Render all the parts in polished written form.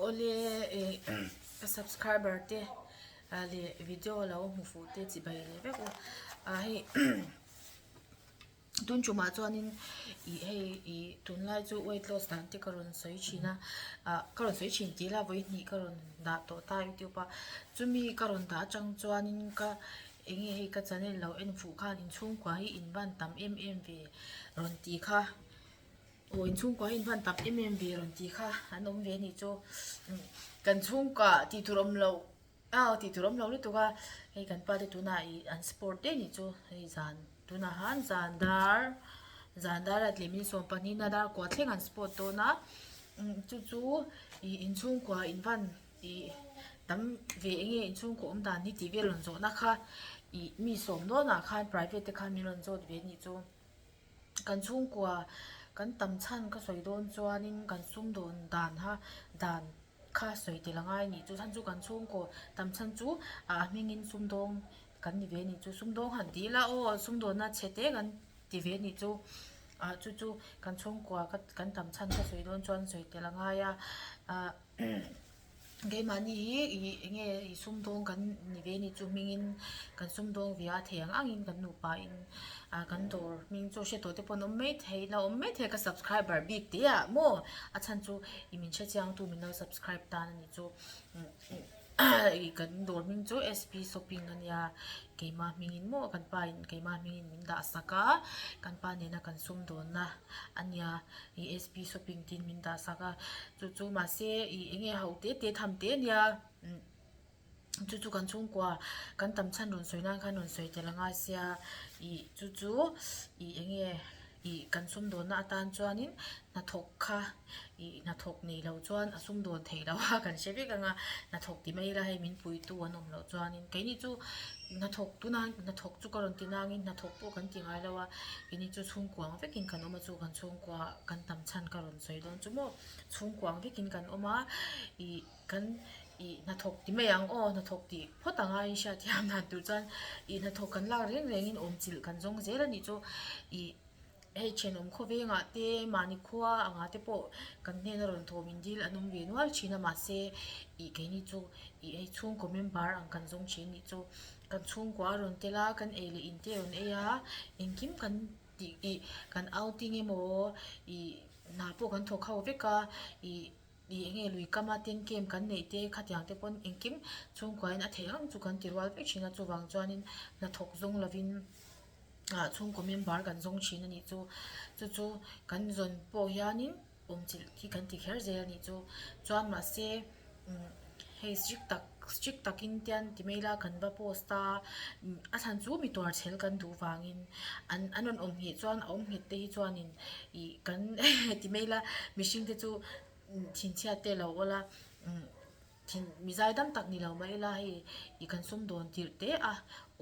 Awle eh ka subscriber te leh video lo hmu fuh te chibai leh vek u ah hei tun tumah chuanin ih hei ih tunlai chu weight loss dan te ka rawn sawi thin a ah ka rawn sawi thin tih ila vawihnih ka rawn dah tawh ta youtube a chumi ka rawn dah atang chuanin ka eng nge hei ka channel lo en fuh khan inchhungkua hi in van tam em em ve rawn tih kha. Aw inchhungkua hi inhman tak em em ve rawn tih kha an awm ve anih chu kan chhungkua tih tur awm loh aw tih tur awm loh lutuk a hei kan pa te tunah ih an sport daih anih chu hei zan tunah han zan dar zan dar a tlem in sawmpahnih na dar kua thleng an sport dawn a chu chu ih inchhungkua invan ih tam ve eng nge inchhungkua awm dan hi tih vel rawn zawhna kha ih mi sawm dawnah khan private te khan min rawn zawt ve anih chu. Kan chhungkua kan tam chhan ka sawi dawn chuanin kan sumdawn dan kha dan kha sawi tel a ngai a nih chu chhan chu kan chhungkaw tam chhan chu ah hmingin sumdawng kan ni ve a nih chu sumdawng han ti ila aw sumdawnna chhe te kan ti ve a nih chu ah chu chu kan chhungkua kan tam chhan ka sawi dawn chuan sawi tel a ngai a ah. Keimahni hi ih eng nge ih sumdawng kan ni ve ni chu hmingin kan sumdawng ve a thei ang angin kan nupa in ah kan dawr hming chu hre tawh te pawh an awm maithei la awm maithei ka subscriber bik teh ah maw a chhan chu ih min hrechiang tu min lo subscribe tan a ni chu ih kan dawr hming chu sp shopping a nia keimah hmingin maw kan pa in keimah hmingin min dah sak a kan pa nena kan sumdawnna a nia ih sp shopping tiin min dah sak a. Chu chu mahse ih eng nge ho te te tham te ania umm chu chu kan chhungkua kan tam chhan rawn sawi nan khan rawn sawi tel a ngai sia ih chu chu ih eng nge ih kan sumdawnna atan chuanin hnathawk kha ih hnathawk nei lo chuan a sumdawn theih loh a kan hre vek ang a hnathawk ti mai ila hei min puitu an awm loh chuanin keini chu hnathawk tuna hnathawk chu ka rawn ti nangin hnathawk pawh kan ti ngai lo a keini chu chhungkua ang vekin kan awm a chu kan chhungkua kan tam chhan ka rawn sawi dawn chu maw chhungkua ang vekin kan awm a ih kan ih hnathawk ti mai ang aw hnathawk tih phawt anga in hriatthiam dan tur chuan ih hnathawk kan lak reng rengin awm chilh kan zawng zel a nih chu ih hei thenawm khawvengah te mahni khua angah te pawh kan hnena rawn thawm in dil an awm ve nual thin a mahse ih keini chu ih hei chhungkaw member ang kan zawng thin a nih chu kan chhungkua a rawn tel a kan ei leh in te a rawn ei a engkim kan tih ih kan outing emaw ih hna pawh kan thawk ho vek a ih ih eng nge lui kama ten camp kan neih te khatiang te pawn engkim chhungkuain a theih ang chu kan ti rual vek thin a chuvang chuanin hnathawk zawng lovin ah chhungkaw member kan zawng thin a nih chu chu chu kan zawn pawh hianin awm chilh hi kan ti kher zel a nih chu chuan mahse umm hei strict tak strict takin tian ti mai ila kan va post a a chhan chu mi tuar chhel kan duh vangin an an rawn awm ngheh chuan a awm nghet te hi chuanin ih kan ti mai ila mihring te chu thinchhiat te a lo awl a umm. Thin mi zaidam tak ni lo mah ila hei ih kan sumdawn tirh te a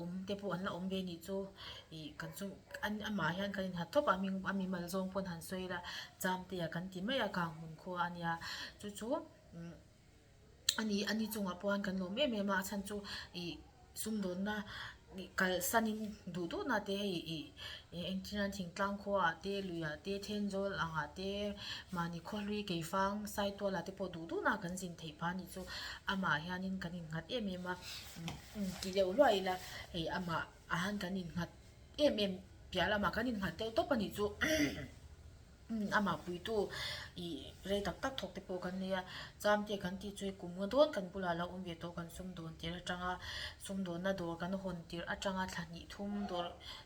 awm te pawh an la awm ve anih chu ih kan sum an amah hian kan inhat thawp a hming a mimal zawng pawn han sawi ila Chamtea kan ti mai a Kanghmun khua a nia chu chu umm ani ani chungah pawh hian kan lawm em em a a chhan chu ih Sumdawnna kalsanin duh duhna te hei ih engtin an thingtlang khuaah te luiah te Thenzawl angah te mahni khawhlui Keifang Saitualah te pawh duh duhna kan zin theih phah anih chu amah hianin kan innghat em em a ti deuh hluah ila hei amah ah hian kan innghat em em piah lamah kan innghat deuh tawp anih chu. Amah puitu ih rei tak tak thawk te pawh kan nei a, Chamte kan tih chu hei kum nga dawn kan bulah lo awm ve tawh kan sumdawn tirh atanga sumdawnna dawr kan hawn tirh atanga thla hnih thum dawr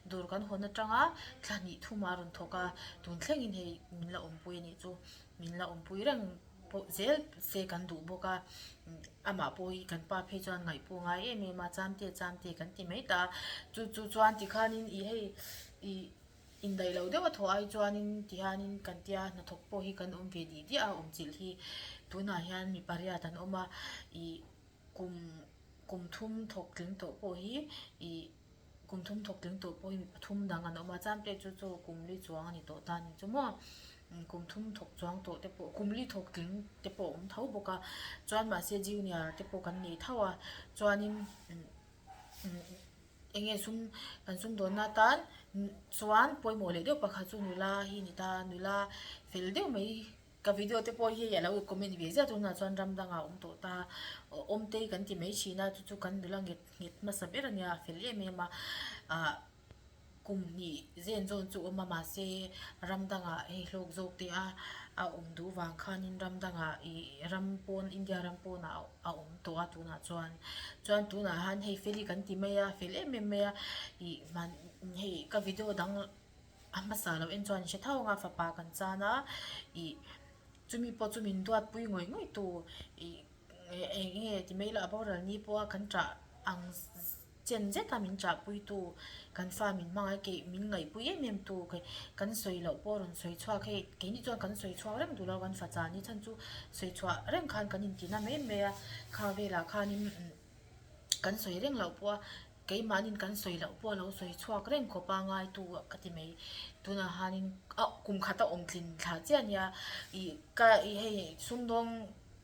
dawr kan hawn atanga thla hnih thumah a rawn thawk a, tun thlengin hei min la awmpui a nih chu min la awmpui reng pawh zel se kan duh bawk a, amah pawh hi kan pa phei chuan ngaih pawh a ngai em em a, Chamte Chamte kan ti mai ta a, chu chu chuan tikhanin ih hei ih. Indaih loh deuh a thawh ai chuanin tihianin kan tia hnathawk pawh hi kan awm ve dih diah a awm chilh hi tunah hian mi pariat an awm a ih kum kum thum thawk tling tawh pawh hi ih kum thum thawk tling tawh pawh hi mi pathum dang an awm a chuan pek chu chaw kum li chuang a ni tawh ta a ni chu maw kum thum thawk chuang tawh te pawh kum li thawk tling te pawh a awm tho bawk a chuan mahse junior te pawh kan nei tho a chuanin. Eng nge sum kan sum dawnna atan chuan pawimawh leh deuh pakhat chu nula hi a ni ta, nula fel deuh mai. Ka video te pawh hi a lo comment ve ziah tunah chuan ram dangah a awm tawh ta awmtei kan ti mai thin a chu chu kan nula nghet nghet hmasa ber a nia a fel em em a ah kum hnih zen zawn chu awm a mahse ram dangah hei hlawk zawk te a a awm duh vang khanin ram dangah ih ram pawn India ram pawnah a awm tawh a tunah chuan chuan tunah han hei feli kan ti mai a fel em em mai a ih hman hei ka video dang. A hmasa lo en chuan hre tho anga fapa kan chan a, ih chumi pawh chu min duatpui ngawih ngawih tu ih eng nge ti mai lah a boral ni pawha kan ṭah ang chen zet a min ṭahpui tu kan fa min hmangaih keih min ngaihpui em em tu kan sawi loh pawh rawn sawi chhuak hei keini chuan kan sawi chhuak reng duh lo kan fa chan hi chhan chu sawi chhuah reng khan kan inti na mai mai a kha velah khanin. Kan sawi reng loh pawh a, keimahniin kan sawi loh pawh a lo sawi chhuak reng khawp a ngaitu ka ti mai. Tunah hianin a kum khat a awm tlin thla chiah a nia, ih ka ih hei sumdawng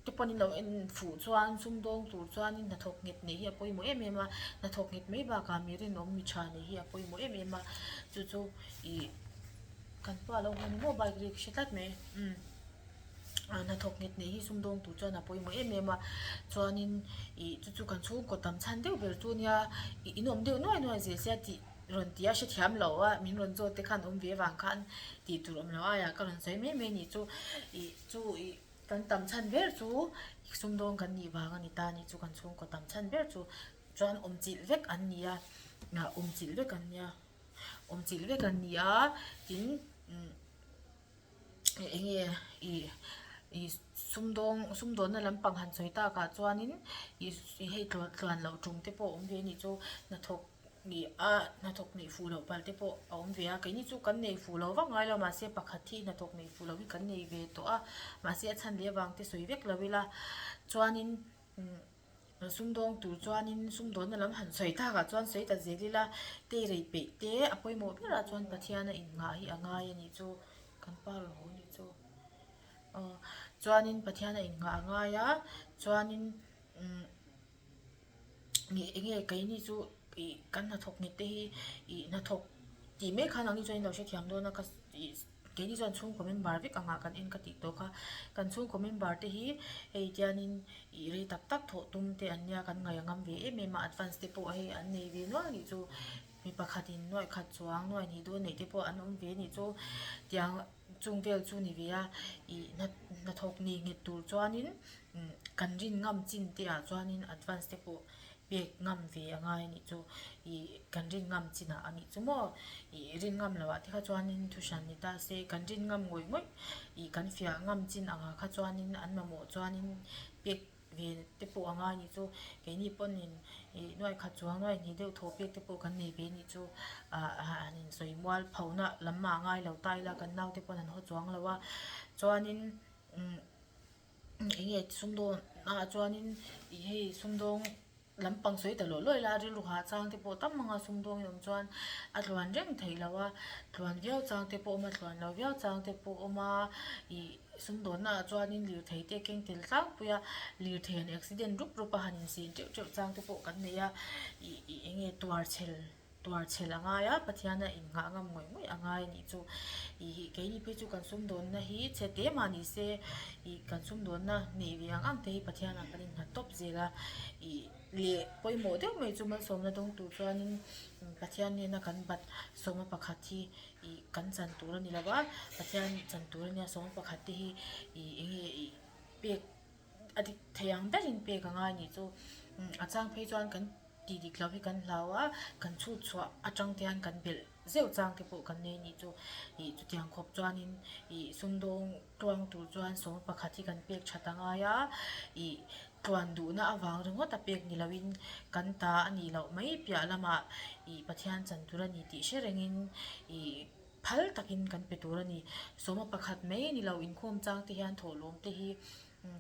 te pawhin lo en fuh chuan sumdawng tur chuanin hnathawk nghet neih hi a pawimawh em em a, hnathawk nghet mai bakah mi rinawm mi tha neih hi a pawimawh em em a, chu chu ih kan pa lo haw ni maw bike ri ka hre tlat mai umm. Hnathawk nghet neih hi sumdawng tur chuan a pawimawh em em a, chuanin ih chu chu kan chhungkaw tam chhan deuh ber chu nia ih in awm deuh nuai nuai zel sia tih rawn ti a hrethiam lo a, min rawn zawt te khan awm ve avang khan tih tur awm lo aiah ka rawn sawi mai mai a nih chu, ih chu ih kan tam chhan ber chu sumdawng kan nih vang a ni ta a nih chu kan chhungkaw tam chhan ber chu chuan awm chilh vek an ni a, awm chilh vek an nia awm chilh vek an ni a tin umm. Eng nge ih ih sumdawng sumdawnna lampang han sawi takah chuanin ih hei tluan loh tum te pawh a awm ve a nih chu hnathawk nih a hnathawk neih fuh loh palh te pawh a awm ve a keini chu kan nei fuh lo vak ngai lo mahse pakhat hi hnathawk neih fuh loh hi kan nei ve tawh a mahse a chhan leh avang te sawi vek lo ila chuanin umm. Sumdawng tur chuanin sumdawnna lam han sawi takah chuan sawi ta zel ila teirei peih te a pawimawh berah chuan Pathian a innghah hi a ngai a nih chu kan pa rawn haw nih chu aw chuanin Pathian a innghah a ngai a chuanin umm eng nge keini chu ih kan hnathawk nghet te hi ih hnathawk tih mek khan ang ni chuan in lo hrethiam dawn a ka ih. Keini chuan chhungkaw member vek angah kan en ka tih tawh kha. Kan chhungkaw member te hi hei tianin ih rei tak tak thawh tum te an nia kan ngaih a ngam ve em em a, advance te pawh hei an nei ve nual nih chu. Mi pakhatin nuaih khat chuang nuaih hnih dawn neih te pawh an awm ve nih chu. Tiang chung vel chu ni ve a, ih hnathawk ni nghet tur chuanin kan rin ngam chin te ah chuanin advance te pawh pek ngam ve a ngai a nih chu ih kan rin ngam chinah a nih chu maw ih rin ngam loh ah te kha chuanin thu hran ni ta se kan rin ngam ngawih ngawih ih kan fiah ngam chin angah kha chuanin an mamawh chuanin pek ve te pawh a ngai a nih chu keini pawnin ih nuai khat chuang nuai hnih deuh thaw pek te pawh kan nei ve a nih chu ah han insawi mual pho na lam ah a ngai lo ta ila kan naute pawn an haw chuang lo a chuanin umm. Eng nge sumdawn ah chuanin ih hei sumdawng lampang sawi ta lawih lawih la rilru hah chang te pawh tam anga sumdawng i awm chuan a tluan reng theih loh a tluan viau chang te pawh a awm a tluan lo viau chang te pawh a awm a ih sumdawnna ah chuanin lirthei te keng tel tlangpui a lirthei an accident rup rup a han insin teuh teuh chang te pawh kan nei a ih ih eng nge tuar chhel. Tuar chhel a ngai a, Pathiana innghah ngam ngawih ngawih a ngai a nih chu. Ih keini phei chu kan sumdawnna hi chhe te mah ni se, ih kan sumdawnna neih ve ang ang te hi Pathianah kan innghat tawp zel a. Ih leh pawimawh deuh mai chu malsawmna dawng tur chuanin Pathian nena kan bat sawma pakhat hi ih kan chan tur a ni lo va, Pathian chan tur a nia sawma pakhat te hi ih eng nge ih pek a dik thei ang berin pek a ngai a nih chu. A chang phei chuan kan. Tih dik loh hi kan hlau a, kan chhut chhuah atang te hian kan belh zeuh chang te pawh kan nei anih chu. Ih chutiang khawp chuanin ih sumdawng tluang tur chuan sawm pakhat hi kan pek that a ngai a, ih tluan duhna avang ringawt a pek ni loin kan ta a nih loh mai piah lamah ih Pathian chan tur a ni tih hre rengin ih phal takin kan pe tur a ni. Sawma pakhat mai ni lo inkhawm chang te hian thawhlawm te hi.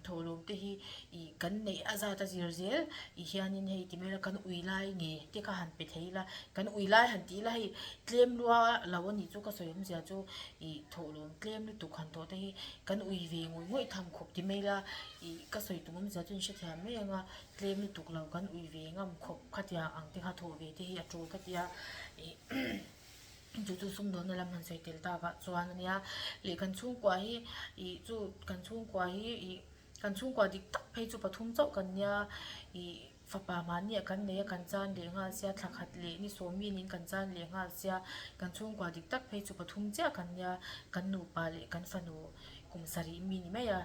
Thawhlawm te hi ih kan neih a zat a zir zel ih hianin hei ti mai ila kan ui lai nge te kha han pe thei ila kan ui lai han tih ila hei tlem lua lo a nih chu ka sawi awmzia chu ih thawhlawm tlem lutuk han tawh te hi kan ui ve ngawih ngawih tham khawp ti mai ila ih ka sawi tum awmzia chu in hrethiam mai ang a tlem lutuk lo kan ui ve ngam khawp khatiang ang te kha thawh ve te hi a tul ka ti a ih. Chu chu sumdawnna lam han sawi tel takah chuan a nia. Leh kan chhungkua hi ih chu kan chhungkua hi ih kan chhungkua dik tak phei chu pathum chauh kan nia ih fapa mahni ah kan nei a kan chan leh nghal sia thla khat leh ni sawm mi niin kan chan leh nghal sia kan chhungkua dik tak phei chu pathum chiah kan nia kan nupa leh kan fanu kum sarih mi ni mai a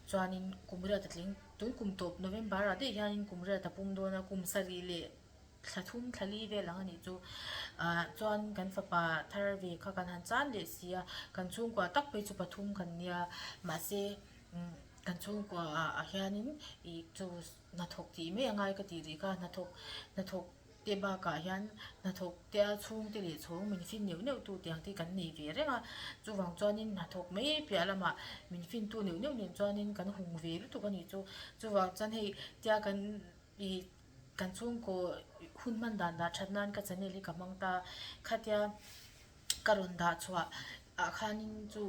chuanin kum riat a tling tun kum tawp November ah daih hianin kum riat a pum dawn a kum sarih leh. Thla thum thla li vel ang a nih chu. Ahh chuan kan fapa thar ve kha kan han chan leh si a, kan chhungkua tak phei chu pathum kan nia. Mahse umm kan chhungkua ah hianin ih chu hnathawk tih mai a ngai ka tih rih kha, hnathawk hnathawk te bakah hian hnathawk te a chhungte leh chhawng min fin neuh neuh tu tiang te kan nei ve reng a. Chuvang chuanin hnathawk mai piah lamah min fin tu neuh neuh nen chuanin kan hung ve lutuk a nih chu. Chuvang chuan hei tia kan ih. Kan chhungkaw hun hman dan dah that nan ka channel hi ka hmang ta. Khatia ka rawn dah chhuah ah khanin chu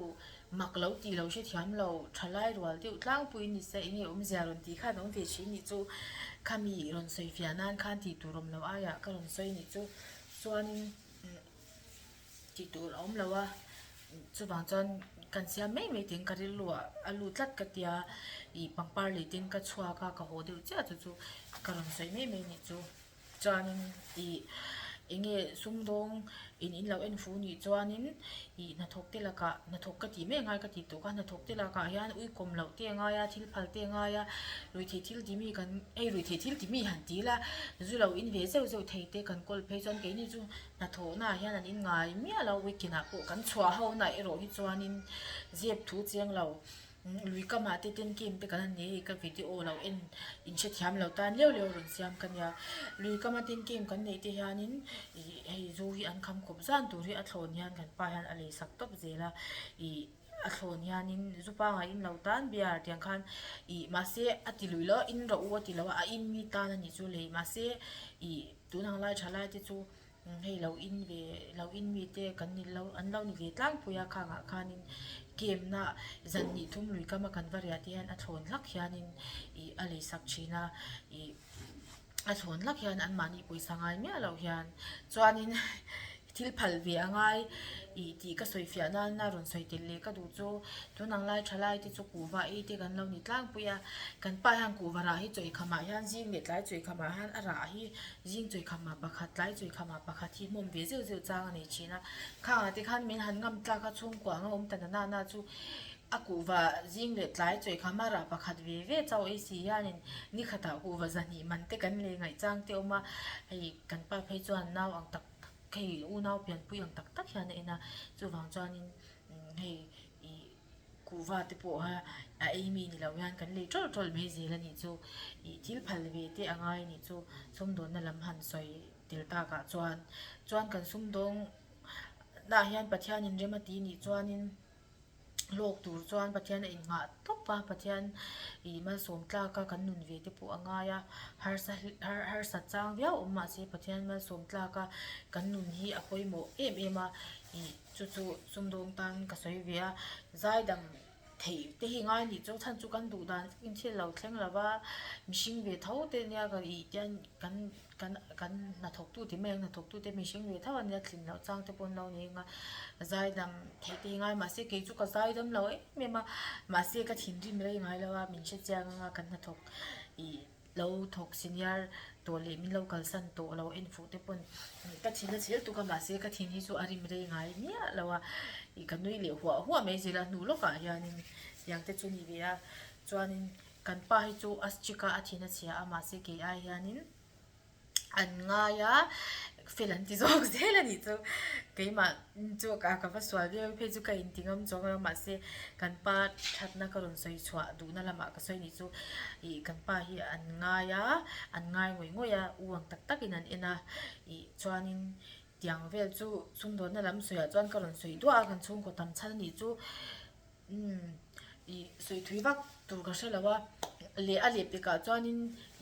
mak lo tih lo hrethiam lo thalai rual deuh tlangpui ni se enge awmzia rawn tih khan awm ve thin nih chu khami rawn sawi fiah nan khan tih tur awm lo aiah ka rawn sawi nih chu chuanin. Tih tur a awm lo a, chuvang chuan kan siam mai mai tiin ka rilru ah a lut tlat ka tia ih pangpar lei ten ka chhuak a ka haw deuh chiah chu chu ka rawn sawi mai mai nih chu. Chuanin ih eng nge sumdawng in in lo en fu nih chuanin ih hnathawk te lakah hnathawk ka tih mai a ngai ka tih tawh kha hnathawk te lakah hian uikawm loh te a ngai a thil phal te a ngai a ruihtheih thil ti mi kan hei ruihtheih thil ti mi han ti ila zu lo in ve zeuh zeuh thei te kan kawl phei chuan keini chu Hnathawhnaah hian an inngai miah lo, weekend ah pawh kan chhuah ho naih erawh hi chuanin zep thu chiang lo lui kamah te ten game te kan han nei hei ka video lo en in hrethiam lo tan leu leu rawn siam ka nia. Lui kama ten game kan neih te hianin ih hei zu hi an kham khawp zan tur hi a thlawn hian kan pa hian a lei sak tawp zel a ih a thlawn hianin zu pangai in lo tan biar tiang khan ih mahse a ti lui lo a in rawh u a ti lo a a in mi tan a nih chu lei mahse ih. Tun ang lai tha lai te chu hei lo in ve lo in mi te kan ni lo an lo ni ve tlangpui a khangah khanin game na zan hnih thum lui kam a kan va riah te hian a thlawn hlak hianin ih a lei sak thin a ih a thlawn hlak hian an mahni pawisa ngai miah loh hian chuanin thil phal ve a ngai ih tih ka sawi fiah nana rawn sawi tel leh ka duh chu tun ang lai tha lai te chu kuhva ei te kan lo ni tlangpui a kan pa hian kuhva rah hi chawi khamah hian zing leh tlai chawi khamah hian a rah hi zing chawi khamah pakhat tlai chawi khamah pakhat hi hmawm ve zeuh zeuh chang a nei thin a khangah te khan min han ngam tlak a chhungkua anga awm ta na na chu a kuhva zing leh tlai chawi khama rah pakhat ve ve chauh ei si hianin ni khatah kuhva zahnih man te kan lei ngaih chang te awm a hei kan pa phei chuan nau ang tak tak hei unau pianpui ang tak tak hian a en a chuvang chuanin hei ih kuhva te pawh a a ei mi ni lo hian kan lei tawlh tawlh mai zel a nih chu ih thil phal ve te a ngai a nih chu sumdawnna lam han sawi tel takah chuan chuan kan sumdawng nah hian Pathianin rem a ti nih chuanin. Hlawk tur chuan Pathian a innghah tawp a, Pathian ih malsawm tlak a kan nun ve te pawh a ngai a, harsa harsat chang viau awm mahse Pathian malsawm tlak a kan nun hi a pawimawh em em a, ih chu chu sumdawng tan ka sawi ve a, zaidam theih te hi ngai nih chu chhan chu kan duh dan in thil lo thleng lo va, mihring ve tho te nia ka ih tian kan. Kan kan hnathawktu ti mai ang hnathawktu te mihring ve tho a nia tlin loh chang te pawh an lo ni eng a zaidam theih te hi ngai mahse kei chu ka zaidam lo em em a mahse ka thinrim rei ngai lo a min hre chiang anga kan hnathawk ih lo thawk senior tawh leh min lo kalsan tawh lo en fuh te pawn ka thin a chhel tuk a mahse ka thin hi chu a rim rei ngai miah lo a ih ka nui leh huah huah mai zel a hnu lawkah hianin tiang te chu ni ve a chuanin. Kan pa hi chu a strict a, a thin a chhia a, mahse kei ai hianin an ngai a, fel an ti zawk zel a nih chu. Keimah chu ka va sual viau phei chu ka inti ngam chuang lo, mahse kan pa thatna ka rawn sawi chhuah duhna lamah ka sawi nih chu ih kan pa hi an ngai a, an ngai ngawih ngawih a, u ang tak takin an en a, ih chuanin tiang vel chu sumdawnna lam sawiah chuan ka rawn sawi duah a, kan chhungkaw tam chhan a nih chu. Umm ih sawi thui vak tur ka hre lo a leh a leh pekah chuanin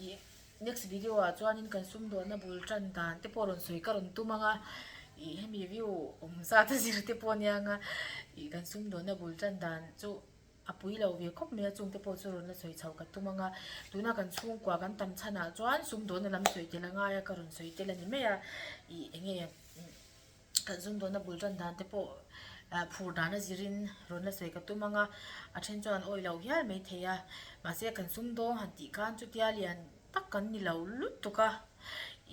ih next video ah chuanin kan sumdawnna bul tan dan te pawh rawn sawi ka rawn tum ang a ih hemi view awm zat a zir te pawh ania ang a ih kan sumdawnna bul tan dan chu a pui lo ve khawp mai a chung te pawh chu rawn la sawi chho ka tum ang a tuna kan chhungkua kan tam chhanah chuan sumdawnna lam sawi tel a ngai a ka rawn sawi tel a ni mai a ih eng nge. Kan sumdawnna bul tan dan te pawh phur dan a zirin rawn la sawi ka tum ang a, a then chuan an awih lo hial mai thei a, mahse kan sumdawng han tih khan chutia lian tak kan ni lo lutuk a,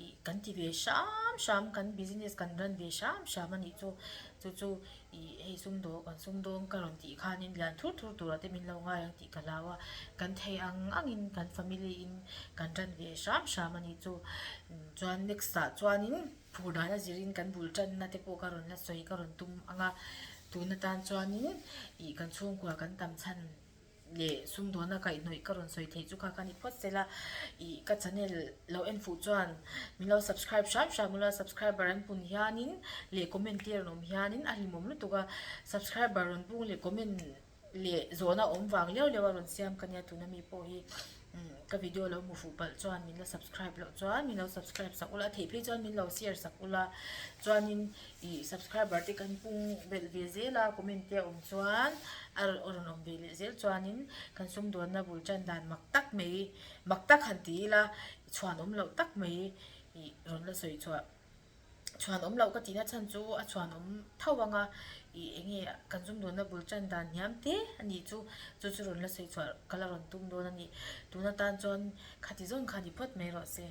ih kan ti ve hram hram kan business kan run ve hram hram a nih chu, chu chu ih hei sumdawng kan sumdawng ka rawn tih khanin lian thur thur turah te min lo ngai ang tih ka hlau a, kan theih ang angin kan family in kan run ve hram hram a nih chu, chuan next ah chuanin. Phur dan a zirin kan bul tanna te pawh ka rawn la sawi ka rawn tum ang a, tun atan chuanin ih kan chhungkua kan tam chhan leh sumdawna kaihhnawih ka rawn sawi theih chu kha ka ni phawt sela, ih ka channel lo en fuh chuan min lo subscribe hram hram ula, subscriber an pun hianin leh comment te rawn awm hianin a hlimawm lutuk a, subscriber rawn pung leh comment leh zawhna awm vang liau liau a rawn siam ka nia tuna mi pawh hi ka video lo hmu fuh palh chuan min la subscribe loh chuan min lo subscribe sak ula a theih phei chuan min lo share sak ula chuanin ih subscriber te kan pung belh ve zel a comment te a awm chuan a rawn awm ve leh zel chuanin kan sumdawnna bul tan dan mak tak mai mak tak han ti ila chhuan awm loh tak mai ih rawn la sawi chhuah. Chhuan awm loh ka tihna chhan chu a chhuan awm tho ang a, ih eng nge kan zumdawnna bul tan dan hniam te a nih chu, chu chu rawn la sawi chhuah ka la rawn tum dawn a ni. Tun atan chuan khati zawng kha ni phawt mai rawh se.